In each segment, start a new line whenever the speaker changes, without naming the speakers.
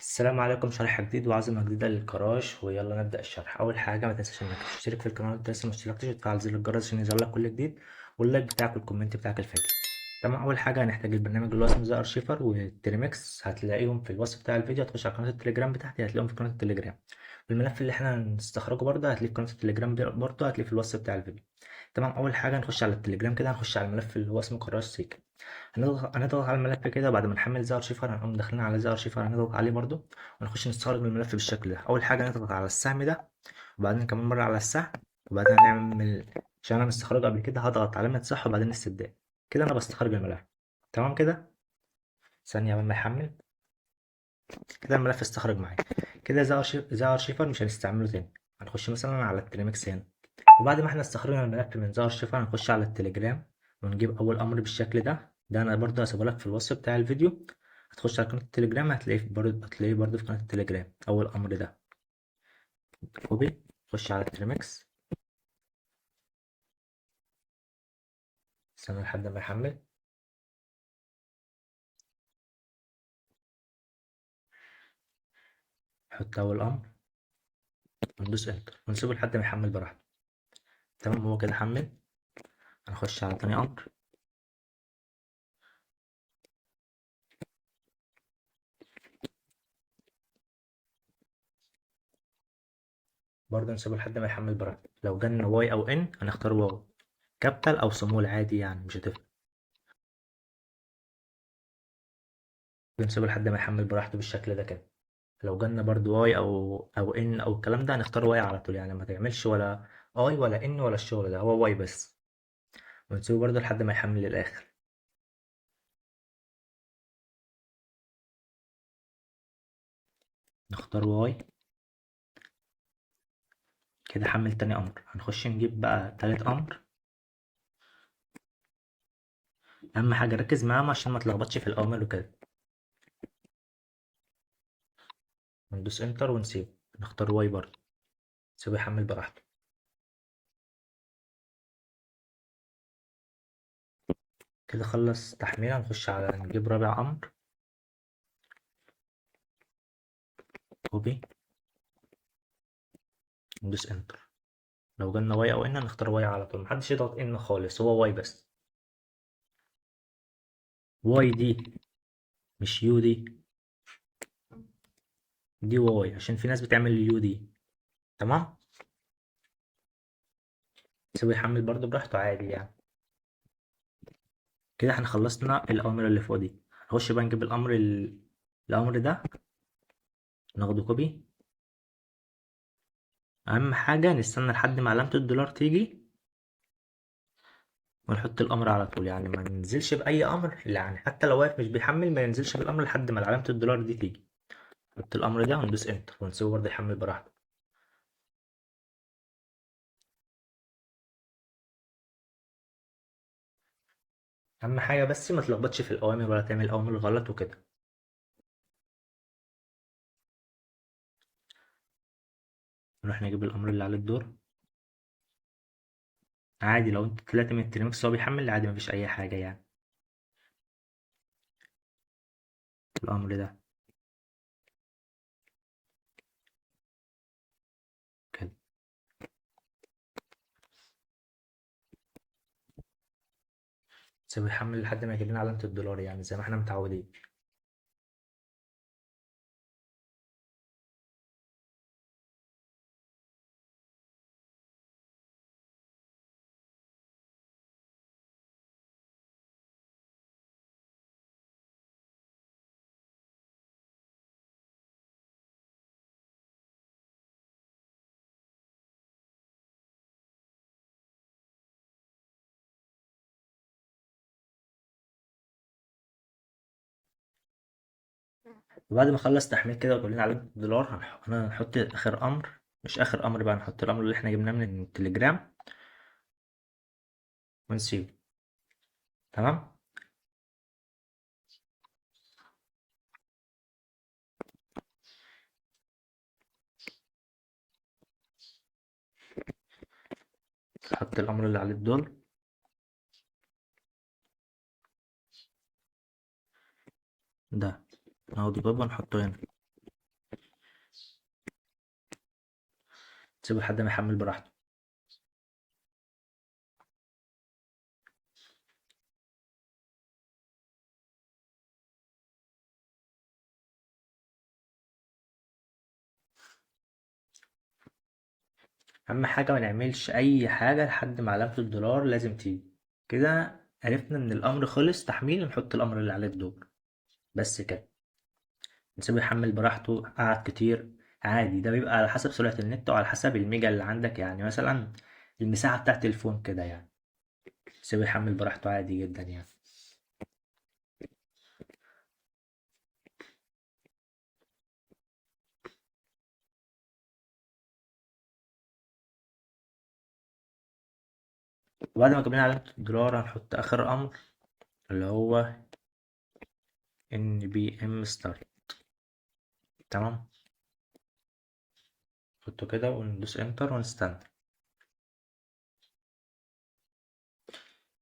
السلام عليكم. شرح جديد وعزمة جديدة للكراش، ويلا نبدأ الشرح. أول حاجة ما تنساش إنك تشترك في القناة لو لسه ما اشتركتش، وتفعل زر الجرس عشان يظهر لك كل جديد، وال like بتاعك وال comment بتاعك الفاجر. تمام. أول حاجة هنحتاج البرنامج اللي هو اسمه The Archiver وال Termux، هتلاقيهم في الوصف بتاع الفيديو. هتخش على قناة التليجرام بتاعتي هتلاقيهم في قناة التليجرام. والملف اللي احنا هنستخرجه برضه هتلاقيه في قناة التليجرام، برضه هتلاقيه في الوصف بتاع الفيديو. تمام. أول حاجة نخش على التليجرام كده، هنخش على الملف اللي هو اسمه كراش سيكا. هنضغط على الملف كده، بعد ما نحمل ZArchiver هنقوم داخلين على ZArchiver، هنضغط عليه برضو ونخش نستخرج من الملف بالشكل ده. اول حاجة نضغط على السهم ده، وبعدين كمان مرة على السهم، وبعدين هنعمل، عشان انا مستخرجه قبل كده هضغط علامة صح وبعدين استبدال كده، انا بستخرج الملف. تمام كده، ثانية قبل ما يحمل كده الملف استخرج معايا كده. ZArchiver مش هنستعمله تاني. هنخش مثلا على ال Termux هنا، وبعد ما احنا استخرجنا الملف من ZArchiver هنخش على التليجرام ونجيب اول امر بالشكل ده. ده انا برضه هسيبه لك في الوصف بتاع الفيديو. هتخش على قناة التليجرام هتلاقيه برضه في قناة التليجرام اول امر ده. copy، خش على ال Termux، استنى لحد ما يحمل. حط اول امر وندوس enter ونسيبه لحد ما يحمل براحته. تمام، هو كده حمل. هنخش على تاني امر. برضه نسيبه لحد ما يحمل براحته. لو جالنا Y او N هنختار Y، capital او small عادي يعني مش هتفرق. بنسيبه لحد ما يحمل براحته بالشكل ده كده. لو جالنا برضو Y او N او الكلام ده هنختار Y على طول، يعني ما تعملش ولا I ولا N ولا الشغل ده، هو Y بس. ونسيبه برضو لحد ما يحمل للاخر. نختار Y كده، حمل تاني امر. هنخش نجيب بقى تالت امر. اهم حاجة ركز معاهم عشان ما تلخبطش في الاوامر وكده. ندوس enter ونسيبه، نختار Y برضو، نسيبه يحمل براحته. كده خلص تحميل. هنخش على نجيب رابع امر، copy، ندوس enter. لو جالنا Y او N هنختار Y على طول، محدش يضغط N خالص، هو Y بس. Y دي مش U دي، دي Y عشان في ناس بتعمل U دي. تمام، سيبه يحمل برضو براحته عادي يعني. كده احنا خلصنا الاوامر اللي فوق دي. نخش بقى نجيب الامر ده، ناخده copy. اهم حاجة نستنى لحد ما علامة الدولار تيجي ونحط الامر على طول، يعني ما ننزلش باي امر، يعني حتى لو واقف مش بيحمل ما ينزلش بالامر لحد ما علامة الدولار دي تيجي. نحط الامر ده وندوس enter ونسيبه برضه يحمل براحته. اهم حاجة بس ما تلخبطش في الاوامر ولا تعمل اوامر غلط وكده. نروح نجيب الامر اللي على الدور عادي. لو انت طلعت من ال Termux هو بيحمل عادي، مفيش اي حاجة يعني. الامر ده كده سيبه يحمل لحد ما يجيب لنا علامة الدولار، يعني زي ما احنا متعودين. وبعد ما خلص تحميل كده وجاب لنا علامة الدولار، هنحط آخر أمر، مش آخر أمر بقى، نحط الأمر اللي احنا جبناه من التليجرام ونسيبه. تمام، نحط الأمر اللي عليه الدولار ده، ناخده بابا نحطه هنا. تسيبه لحد ما يحمل براحته. اهم حاجة ما نعملش اي حاجة لحد ما علامة الدولار لازم تيجي. كده عرفنا ان الامر خلص تحميل، نحط الامر اللي عليه الدور بس كده. نسيبه يحمل براحته. قعد كتير عادي، ده بيبقى على حسب سرعة النت وعلى حسب الميجا اللي عندك، يعني مثلا المساحة بتاعت التليفون كده يعني. سيبه يحمل براحته عادي جدا يعني. وبعد ما جبنا علامة الدولار هنحط آخر أمر اللي هو npm start. تمام، نحطه كده وندوس انتر ونستنى.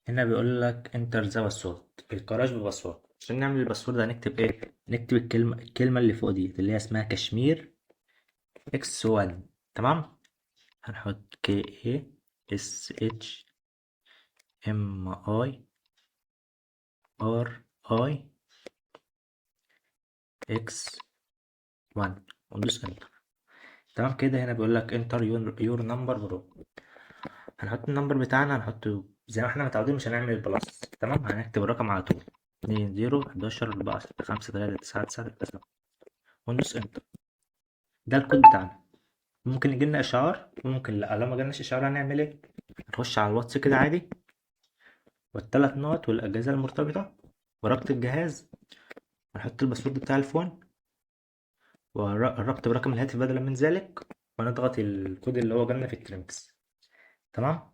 هنا بيقول لك enter the password، ال crash ب password. عشان نعمل ال password هنكتب ايه؟ نكتب الكلمة اللي فوق دي اللي هي اسمها كشمير x 1. تمام، هنحط K A S H M I R I X 1 وندوس enter. تمام كده. هنا بيقول لك enter your number below. هنحط ال number بتاعنا، هنحطه زي ما احنا متعودين، مش هنعمل ال plus. تمام، هنكتب الرقم على طول 2 0 11 4 6 5 3 9 9 3 7 وندوس enter. ده الكود بتاعنا. ممكن يجي لنا اشعار وممكن لا. لو ما جالناش اشعار هنعمل ايه؟ هنخش على الواتس كده عادي، والثلاث نقط والاجهزه المرتبطه وربط الجهاز، ونحط ال password بتاع ال phone والربط برقم الهاتف بدلا من ذلك، ونضغط الكود اللي هو جالنا في التريمكس. تمام،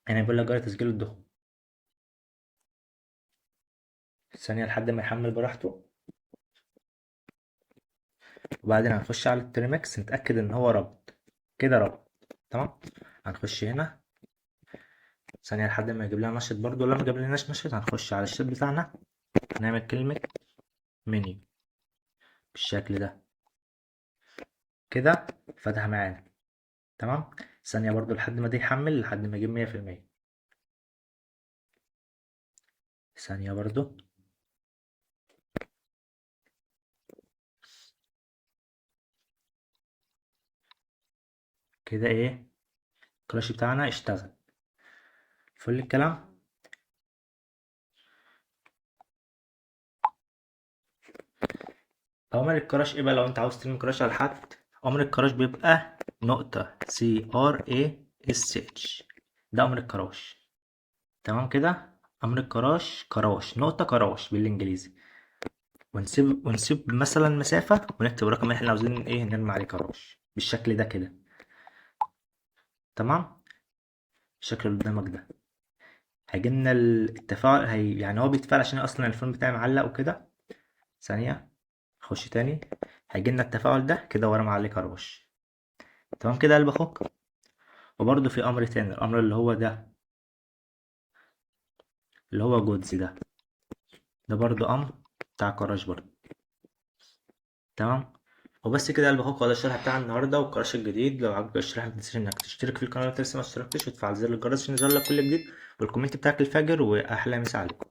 هنا بيقول لك جرى تسجيل الدخول. ثانية لحد ما يحمل براحته. وبعدين هنخش على التريمكس نتأكد إن هو ربط كده، ربط. تمام، هنخش هنا ثانية لحد ما يجيب لنا نشط برضو. لو ما جاب لناش نشط هنخش على الشات بتاعنا، هنعمل كلمة منيو بالشكل ده كده، فتح معانا. تمام، ثانية برضو لحد ما ده يحمل، لحد ما يجيب 100%. ثانية برضو. كده ايه الكراش بتاعنا اشتغل. فل الكلام. أوامر ال crash ايه بقى؟ لو انت عاوز ترمي crash على حد، أمر ال crash بيبقى نقطة C R A S H، ده أمر ال crash. تمام كده، أمر ال crash crash نقطة crash بالإنجليزي، ونسيب مثلا مسافة ونكتب الرقم اللي احنا عاوزين ايه نرمي عليه crash بالشكل ده كده. تمام، الشكل اللي قدامك ده هيجي لنا التفاعل، هي يعني هو بيتفاعل عشان اصلا ال phone بتاعي معلق وكده. ثانية خش تاني، هيجي لنا التفاعل ده كده ورمى عليه crash. تمام كده يا قلب اخوك. وبرده في امر تاني، الامر اللي هو ده اللي هو جودز ده، ده برده امر بتاع crash برده. تمام، وبس كده يا قلب اخوك. هو ده الشرح بتاع النهارده وال crash الجديد. لو عجبك الشرح ما تنساش انك تشترك في القناه لو لسه ما اشتركتش، وتفعل زر الجرس عشان يظهر لك كل جديد، وال comment بتاعك الفجر، واحلى مسا عليكم.